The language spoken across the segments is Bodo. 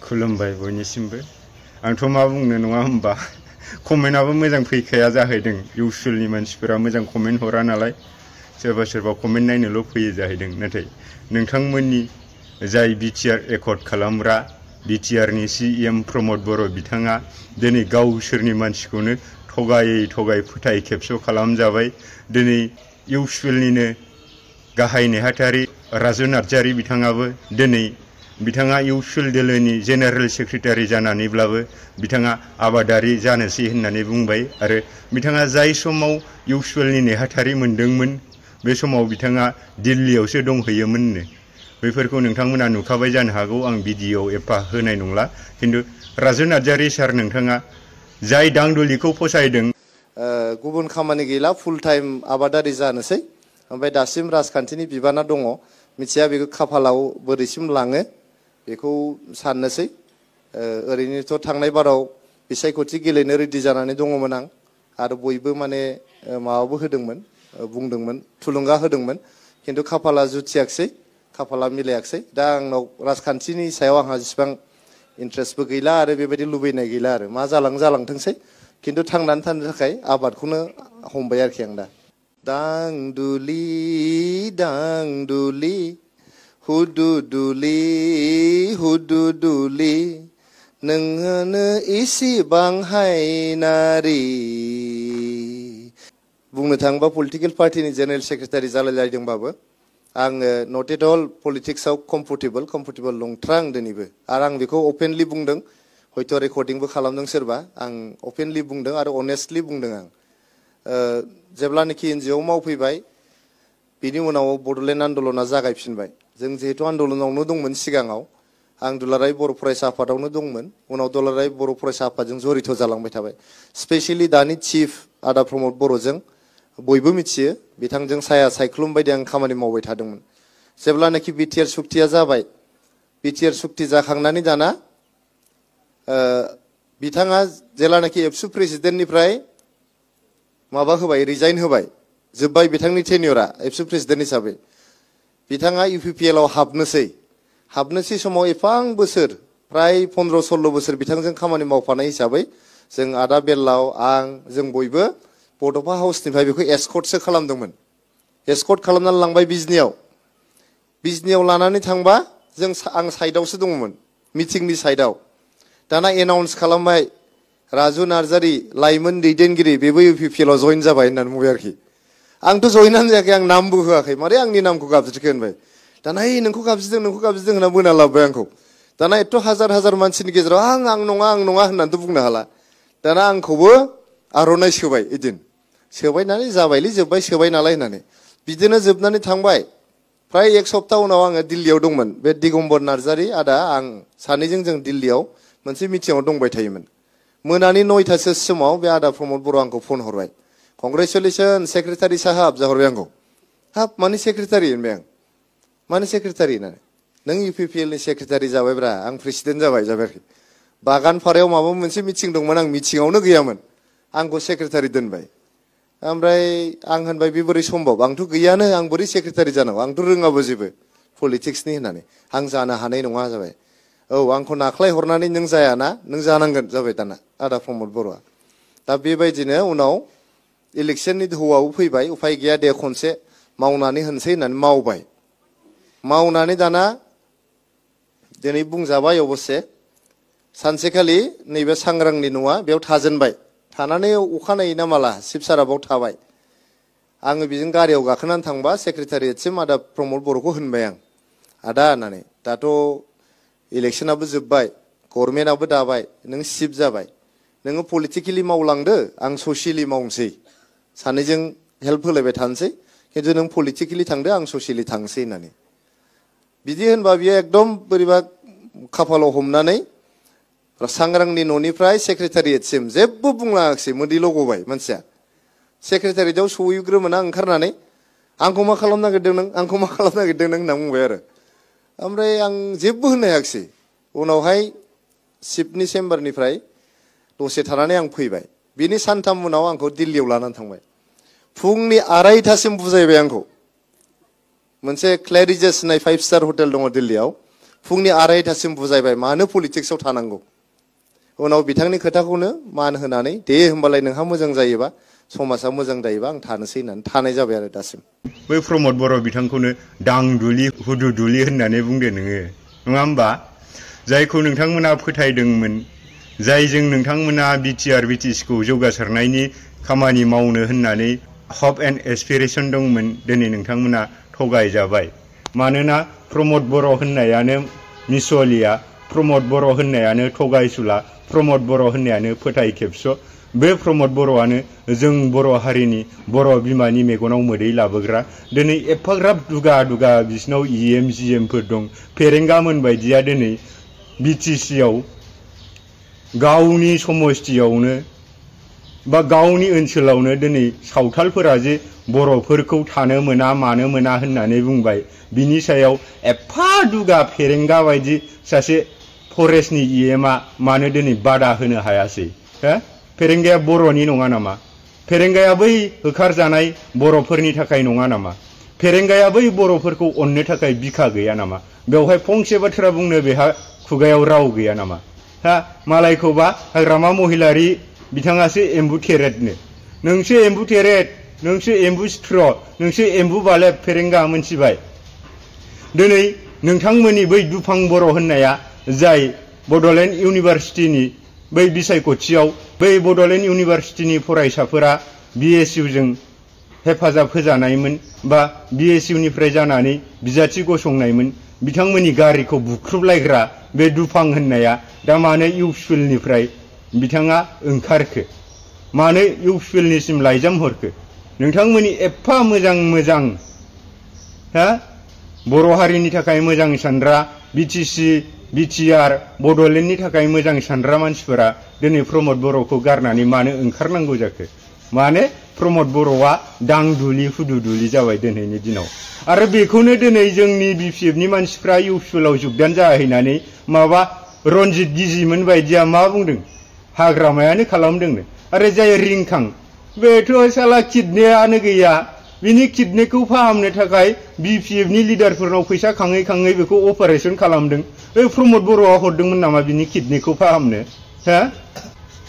खुलुमबाय बयनिसिमबो आंथ' मा बुंनो नङा होमबा कमेन्टआबो मोजां फैखाया जाहैदों इउसुअलनि मानसिफोरा मोजां कमेन्ट हरा नालाय सोरबा सोरबा कमेन्ट नायनोल' फैयो जाहैदों नाथाय नोंथांमोननि जाय बिटिआर एकर्ड खालामग्रा बिटिआरनि सिएम प्रमद बर' बिथाङा दिनै गावसोरनि मानसिखौनो थगायै फोथाय खेबस' खालामजाबाय दिनै इउसुअलनिनो गाहाय नेहाथारि राजु नार्जारि बिथाङाबो दिनै बिथाङा इउसुअल दोलोनि जेनेरेल सेक्रेटारि जानानैब्लाबो बिथाङा आबादारि जानोसै होननानै बुंबाय आरो बिथाङा जाय समाव इउसुअलनि नेहाथारि मोनदोंमोन बे समाव बिथाङा दिल्लीयावसो दंहैयोमोननो बेफोरखौ नोंथांमोना नुखाबाय जानो हागौ आं भिडिअ एफा होनाय नंला खिन्थु राजु नार्जारि सार नोंथाङा जाय दांदुलिखौ फसायदों गुबुन खामानि गैला फुल टाइम आबादारि जानोसै ओमफ्राय दासिम राजखान्थिनि बिबाना दङ मिथिया बेखौ खाफालाव बोरैसिम लाङो बेखौ साननोसै ओरैनोथ' थांनाय बाराव बिसायख'थि गेलेनो रेडि जानानै दङमोन आं आरो बयबो माने माबाबो होदोंमोन बुंदोंमोन थुलुंगा होदोंमोन खिन्थु खाफाला जुथियाखसै खाफाला मिलायाखसै दा आंनाव राजखान्थिनि सायाव आंहा जेसेबां इन्ट्रेस्टबो गैला आरो बेबायदि लुबैनाय गैला आरो मा जालांथोंसै खिन्थु थांनानै थानो थाखाय आबादखौनो हमबाय आरोखि आं दा दांदुलि हुदुदुलि नोंनो इसिबां हायनारि बुंनो थाङोबा पलिटिकेल पार्टिनि जेनेरेल सेक्रेटारि जालायलायदोंबाबो आङो नट एट अल पलिटिक्सआव कम्फर्टेबल नंथ्रा आं दिनैबो आरो आं बेखौ अपेनलि बुंदों हयथ' रेकर्डिंबो खालामदों सोरबा आं अपेनलि बुंदों आरो अनेस्टलि बुंदों आं जेब्लानोखि एनजिअ मावफैबाय बिनि उनाव बड'लेण्ड आन्दलना जागायफिनबाय जों जिहेतु आन्दलनावनो दंमोन सिगाङाव आं दुलाराय बर' फरायसा आफादावनो दंमोन उनाव दुलाराय बर' फरायसा आफादजों जरित जालांबाय थाबाय स्पेसियेलि दानि चिफ आदा प्रमद बर'जों बयबो मिथियो बिथांजों साया सायख्लुम बायदि आं खामानि मावबाय थादोंमोन जेब्लानोखि बिटिआर सुक्तिया जाबाय बिटिआर सुक्ति जाखांनानै दाना बिथाङा जेब्लानोखि एबसु प्रेसिडेन्टनिफ्राय माबा होबाय रिजाइन होबाय जोब्बाय बिथांनि टेनियरा एबसु प्रेसिडेन्ट हिसाबै बिथाङा इउपिपिएल आव हाबनोसै समाव एफां बोसोर फ्राय 15-16 बोसोर बिथांजों खामानि मावफानाय हिसाबै जों आदा बेल्लाव आं जों बयबो बड'फा हाउसनिफ्राय बेखौ एस्कर्टसो खालामदोंमोन एस्कर्ट खालामनानै लांबाय बिजनियाव लानानै थांबा आं साइडआवसो दङमोन मिटिंनि साइडआव दाना एनाउन्स खालामबाय राजु नार्जारि लाइमोन दैदेनगिरि बेबो इउपिपिएल आव जइन जाबाय होननानै बुंबाय आरोखि आंथ' जइनानो जायाखै आं नामबो होआखै मारै आंनि नामखौ गाबज्रिखो होनबाय दाना नोंखौ गाबज्रिदों होनना बोना लाबोबाय आंखौ दाना एथ' हाजार मानसिनि गेजेराव आं नङा होननानैथ' बुंनो हाला दाना आंखौबो आर'नाइ सोबाय एदिन सोबायनानै जाबायलै जोब्बाय सोबाय नालाय होननानै बिदिनो जोबनानै थांबाय फ्राय एक सप्ता उनाव आङो दिल्लीयाव दंमोन बे दिगम्बर नार्जारि आदा आं सानैजों जों दिल्लीयाव मोनसे मिटिंआव दंबाय थायोमोन मोनानि 9टासो समाव बे आदा प्रमद बर' आंखौ फन हरबाय कंग्रेचुलेसन सेक्रेटारि साहाब जाहरबाय आंखौ हाब मानि सेक्रेटारि होनबाय आं मानि सेक्रेटारि होननानै नों इउपिपिएल नि सेक्रेटारि जाबायब्रा आं प्रेसिडेन्ट जाबाय आरोखि बागानपारायाव माबा मोनसे मिटिं दंमोन आं मिटिंआवनो गैयामोन आंखौ सेक्रेटारि दोनबाय ओमफ्राय आं होनबाय बे बोरै सम्भब आंथ' गैयानो आं बोरै सेक्रेटारि जानांगौ आंथ' रोङाबो जेबो पलिटिक्सनि होननानै आं जानो हानाय नङा जाबाय औ आंखौ नाख्लाय हरनानै नों जायाना नों जानांगोन जाबाय दाना आदा प्रमद बर'आ दा बेबायदिनो उनाव इलेक्सननि दोहौआबो फैबाय उफाय गैया दे खनसे मावनानै होनसै होननानै मावनानै दाना दिनै बुंजाबाय अबस्से सानसेखालि नैबे सांग्रांनि न'आ बेयाव थाजेनबाय थानानै अखानायै ना माला शिबसारा बाव थाबाय आङो बिजों गारियाव गाखोनानै थांबा सेक्रेटारियेटसिम आदा प्रमद बर'खौ होनबाय आं आदा होननानै दाथ' इलेक्सनाबो जोब्बाय गभर्नमेन्टआबो दाबाय नों चिफ जाबाय नोङो पलिटिकेलि मावलांदो आं ससियेलि मावनोसै सानैजों हेल्प होलायबाय थानोसै खिन्थु नों पलिटिकेलि थांदो आं ससियेलि थांसै होननानै बिदि होनबा बियो एकदम बोरैबा खाफालाव हमनानै सांग्रांनि न'निफ्राय सेक्रेटारियेटसिम जेबो बुंलाङाखिसै मोदैल' गबाय मानसिया सेक्रेटारियेटआव सहैग्रोमोना ओंखारनानै आंखौ मा खालामनो नागिरदों नों होनना बुंबाय आरो ओमफ्राय आं जेबो होननो हायाखिसै उनावहाय चिफनि चेम्बारनिफ्राय दसे थानानै आं फैबाय बिनि सानथाम उनाव आंखौ दिल्लीयाव लानानै थांबाय फुंनि 2:30सिम बुजायबाय आंखौ मोनसे क्लेरिजेस होननाय 5 स्टार हटेल दङ दिल्लीयाव फुंनि 2:30 बुजायबाय मानो पलिटिक्सआव थानांगौ उनाव बिथांनि खोथाखौनो मान होनानै दे होमबालाय नोंहा मोजां जायोबा समाजा मोजां जायोबा आं थानोसै होननानै थानाय जाबाय आरो दासिम बै प्रमद बर' बिथांखौनो दांदुलि हुदुदुलि होननानै बुंदो नोङो नङा होमबा जायखौ नोंथांमोना फोथायदोंमोन जायजों नोंथांमोना बिटिआर बिटिसिखौ जौगासारनायनि खामानि मावनो होननानै हप एन्ड एसपिरेसन दंमोन दिनै नोंथांमोना थगायजाबाय मानोना प्रमद बर' होननायानो मिसलिया प्रमद बर' होननायानो थगायसुला प्रमद बर' होननायानो फोथाय खेबस' बे प्रमद बर'आनो जों बर' हारिनि बर' बिमानि मेगनाव मोदै लाबोग्रा दिनै एफाग्राब दुगा दुगा बिसिनाव इएम जिएमफोर दं फेरेंगामोन बायदिया दिनै बिटिसिआव गावनि समस्थियावनो बा गावनि ओनसोलावनो दिनै सावथालफोरा जे बर'फोरखौ थानो मोना मानो मोना होननानै बुंबाय बिनि सायाव एफा दुगा फेरेंगा बायदि सासे फरेस्टनि इएमआ मानो दिनै बादा होनो हायासै हो फेरेंगाया बर'नि नङा नामा फेरेंगाया बै होखारजानाय बर'फोरनि थाखाय नङा नामा फेरेंगाया बै बर'फोरखौ अननो थाखाय बिखा गैया नामा बेवहाय फंसे बाथ्रा बुंनो बेहा खुगायाव राव गैया नामा हा मालायखौबा हाग्रामा महिलारि बिथाङासो एम्बु थेरेदनो नोंसो एम्बु थेरेद नोंसो एम्बु सिथ्र नोंसो एम्बु बालेब फेरेंगा मोनथिबाय दिनै नोंथांमोननि बै दुफां बर' होननाया जाय बड'लेण्ड इउनिभारसिटिनि बै बिसायख'थियाव बै बड'लेण्ड इउनिभारसिटिनि फरायसाफोरा बिएसइउजों हेफाजाब होजानायमोन बा बिएसइउनिफ्राय जानानै बिजाथि गसंनायमोन बिथांमोननि गारिखौ बुख्रुबलायग्रा बे दुफां होननाया दा मानो इउपिएलनिफ्राय बिथाङा ओंखारखो मानो इउपिएलनिसिम लाइजाम हरखो नोंथांमोननि एफा मोजां मोजां हा बर' हारिनि थाखाय मोजां सानग्रा बिटिसि बिटिआर बड'लेण्डनि थाखाय मोजां सानग्रा मानसिफोरा दिनै प्रमद बर'खौ गारनानै मानो ओंखारनांगौ जाखो मानो प्रमद बर'आ दांदुलि हुदुदुलि जाबाय दिनैनि दिनाव आरो बेखौनो दिनै जोंनि बिपिएफनि मानसिफ्रा इउपिएलआव जुगदान जाहैनानै माबा रनजित गिजिमोन बायदिया मा बुंदों हाग्रामायानो खालामदोंनो आरो जाय रिंखां बेथ' साला किडनेयानो गैया बिनि किडनेखौ फाहामनो थाखाय बिपिएफनि लिडारफोरनाव फैसा खाङै खाङै बेखौ अपारेसन खालामदों बे प्रमद बर'आ हरदोंमोन नामा बिनि किडनेखौ फाहामनो हा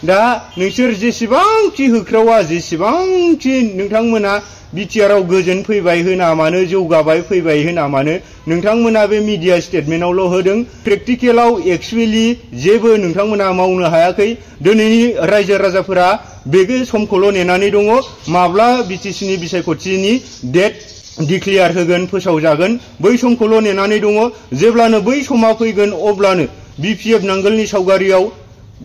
दा नोंसोर जेसेबांखि होख्रावा जेसेबांखि नोंथांमोना बिटिआरआव गोजोन फैबाय होना मानो जौगाबाय फैबाय होना मानो नोंथांमोना बे मिडिया स्टेटमेन्टआवल' होदों प्रेक्टिकेलाव एक्चुअली जेबो नोंथांमोना मावनो हायाखै दिनैनि रायजो राजाफोरा बे समखौल' नेनानै दङ माब्ला बिटिसिनि बिसायख'थिनि डेट डिक्लेयार होगोन फोसावजागोन बै समखौल' नेनानै दङ जेब्लानो बै समा फैगोन अब्लानो बिपिएफ नांगोलनि सावगारियाव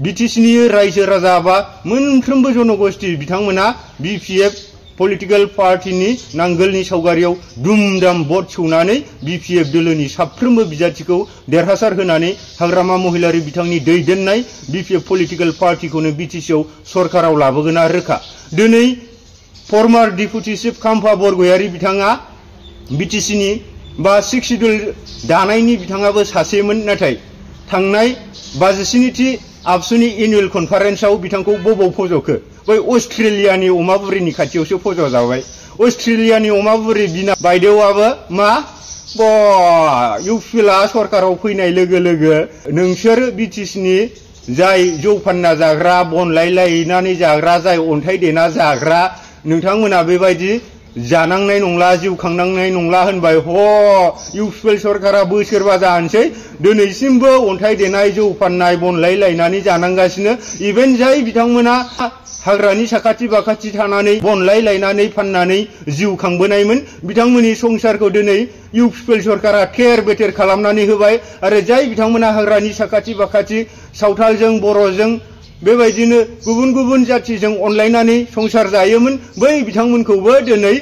बिटिसिनि रायजो राजा बा मोनफ्रोमबो जनगोष्ठी बिथांमोना बिपिएफ पलिटिकल पार्टीनि नांगोलनि सावगारियाव दुमदाम भट सौनानै बिपिएफ दोलोनि साफ्रोमबो बिजाथिखौ देरहासार होनानै हाग्रामा महिलारि बिथांनि दैदेननाय बिपिएफ पलिटिकल पार्टीखौनो बिटिसिआव सरकाराव लाबोगोना रोखा दिनै फर्मार डिपुटि चिफ खाम्फा बरगयारि बिथाङा बिटिसिनि बा 6 शिड्युल दानायनि बिथाङाबो सासेमोन नाथाय थांनाय 52थि आबसुनि एनुवेल कनफारेन्सआव बिथांखौ बबाव फज'खो बै अस्ट्रेलियानि अमाबुरिनि खाथियावसो फज'जाबाय अस्ट्रेलियानि अमाबुरि बिना बायदेवाबो मा इउपिएलआ सरकाराव फैनाय लोगो लोगो नोंसोर बिटिसिनि जाय जौ फानना जाग्रा बन लायलायनानै जाग्रा जाय अन्थाइ देना जाग्रा नोंथांमोना बेबायदि जानांनाय नंला जिउ खांनांनाय नंला होनबाय इउपिएल सरकारा बोसोरबा जानोसै दिनैसिमबो अन्थाइ देनाय जौ फाननाय बनलाय लायनानै जानांगासिनो इभेन जाय बिथांमोना हाग्रानि साखाथि बाखाथि थानानै बनलाय लायनानै फाननानै जिउ खांबोनायमोन बिथांमोननि संसारखौ दिनै इउपिएल सरकारा थेर बेथेर खालामनानै होबाय आरो जाय बिथांमोना हाग्रानि साखाथि बाखाथि सावथालजों बर'जों बेबायदिनो गुबुन गुबुन जाथिजों अनलायनानै संसार जायोमोन बै बिथांमोनखौबो दिनै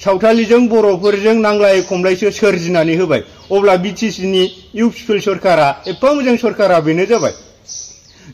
सावथालिजों बर'फोरजों नांलाय खमलायसो सोरजिनानै होबाय अब्ला बिटिसिनि इउपिएल सरकारा एफा मोजां सरकारा बेनो जाबाय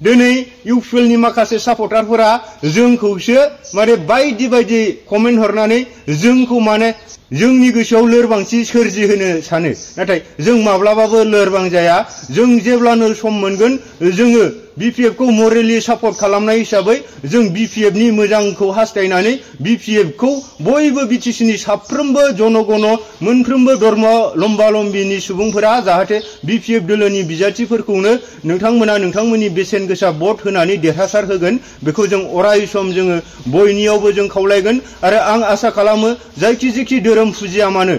दिनै इउपिएलनि माखासे सापर्टारफोरा जोंखौसो माने बायदि बायदि कमेन्ट हरनानै जोंखौ माने जोंनि गोसोआव लोरबांथि सोरजिहोनो सानो नाथाय जों माब्लाबाबो लोरबां जाया जों जेब्लानो सम मोनगोन जोङो BPF खौ मरेलि सापर्ट खालामनाय हिसाबै जों BPF नि मोजांखौ हास्थायनानै BPF खौ बयबो BTC नि साफ्रोमबो जनगण मोनफ्रोमबो धर्म लम्बा-लम्बिनि सुबुंफोरा जाहाथे BPF दोलोनि बिजाथिफोरखौनो नोंथांमोना नोंथांमोननि बेसेन गोसा भट होनानै देरहासार होगोन बेखौ जों अराय सम जोङो बयनियावबो जों खावलायगोन आरो आं आसा खालामो जायखि धोरोम फुजिया मानो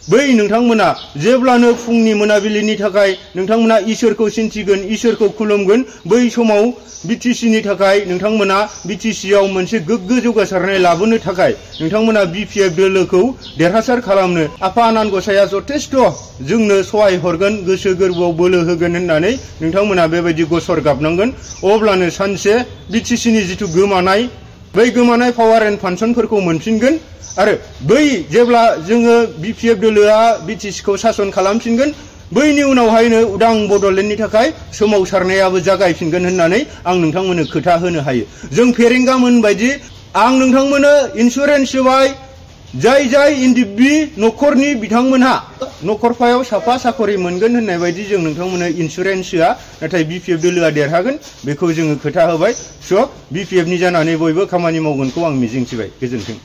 बै नोंथांमोना जेब्लानो फुंनि मोनाबिलिनि थाखाय नोंथांमोना इसोरखौ सिन्थिगोन इसोरखौ खुलुमगोन बै समाव BTC नि थाखाय नोंथांमोना BTC आव मोनसे गोग्गो जौगासारनाय लाबोनो थाखाय नोंथांमोना BPF दोलोखौ देरहासार खालामनो आफा आनान गसाइया जथेस्थ जोंनो सहाय हरगोन गोसो गोरबोआव बोलो होगोन होननानै नोंथांमोना बेबायदि गसर गाबनांगोन अब्लानो सानसे BTC नि जिथु गोमानाय बै गोमानाय पावार एन्ड फांसनफोरखौ मोनफिनगोन आरो बै जेब्ला जोङो BPF दोलोआ BTC खौ सासन खालामफिनगोन बैनि उनावहायनो उदां बडलेण्डनि थाखाय सोमावसारनायाबो जागायफिनगोन होननानै आं नोंथांमोननो खोथा होनो हायो जों फेरेंगामोन बायदि आं नोंथांमोननो इन्सुरेन्स होबाय जाय इन्दिबि नखरनि बिथांमोनहा नखरफायाव साफा साखरि मोनगोन होननाय बायदि जों नोंथांमोननो इन्सुरेन्स होआ नाथाय BPF दोलोआ देरहागोन बेखौ जोङो खोथा होबाय स' BPF नि जानानै बयबो खामानि मावगोनखौ आं मिजिंथिबाय गोजोन्थों